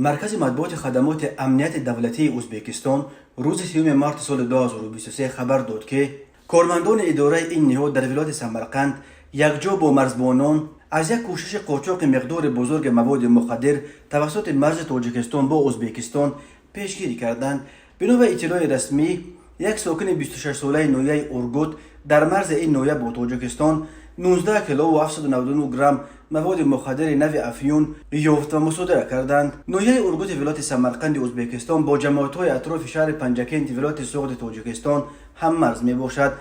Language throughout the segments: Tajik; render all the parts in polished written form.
Маркази матбуоти хадамоти амнияти давлатии Ӯзбекистон рӯзи 30 марти соли 2023 хабар дод, ки кормандони идораи ин ниҳод дар вилояти Самарқанд якҷо бо марзбонон аз як кӯшиши қочоқи миқдори бузурги маводи мухаддир тавассути марзи Тоҷикистон бо Ӯзбекистон пешгирӣ карданд. Бино ба иттилои расмӣ, як сокини 26-солаи ноҳияи Ургут дар марзи ин ноҳия бо Тоҷикистон 19 килову 799 грамм маводи мухаддири нави афюн ёфт ва мусодира карданд. Ноҳияи Ургути вилояти Самарқанди Ӯзбекистон бо ҷамоатҳои атрофи шаҳри Панҷакенти вилояти Суғди Тоҷикистон ҳаммарз мебошад.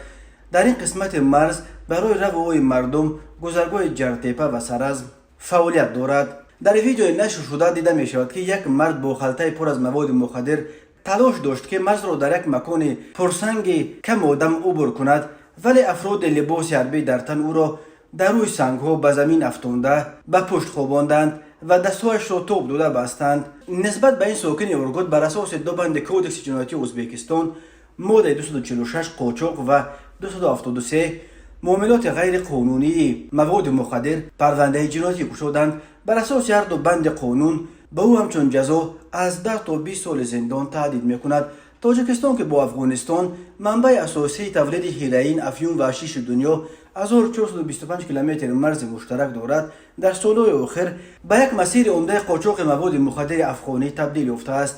Дар ин қисмати марз барои раву ои мардум гузаргоҳи Ҷартепа ва Саразм фаъолият дорад. Дар видеои нашршуда дида мешавад, ки як мард бо халтаи пур аз маводи мухаддир талош дошт, ки марзро дар як макони пурсанги кам одам убур кунад, вале афроди либоси ҳарбӣ дар тан ӯро дар рӯи сангҳо ба замин афтонда, ба пушт хобонданд ва дастҳояшро тоб дода бастанд. Нисбат ба ин сокини Ургут бар асоси ду банди Кодекси ҷиноятии Ӯзбекистон, моддаи 246 қочоқ ва 273 муомилоти ғайриқонунии маводи мухаддир парвандаи ҷиноятӣ кушоданд. Бар асоси ҳар ду банди қонун ба ӯ ҳамчун ҷазо аз 10 то 20 соли зиндон таҳдид мекунад. Тоҷикистон, ки бо Афғонистон, манбаи асосии тавлиди ҳероин, афюн ва ҳашиши дунё, 1425 километри марзи муштарак дорад, дар солҳои охир ба як масири умдаи қочоқи маводи мухаддири афғонӣ табдил ёфтааст.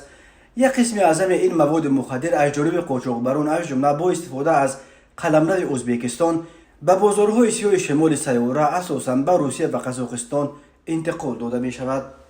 Як қисми аъзами ин маводи мухаддир аз ҷониби қочоқбарон, аз ҷумла бо истифода аз қаламрави Ӯзбекистон, ба бозорҳои сиёҳи шимоли сайёра, асосан ба Русия ва Қазоқистон интиқол дода мешавад.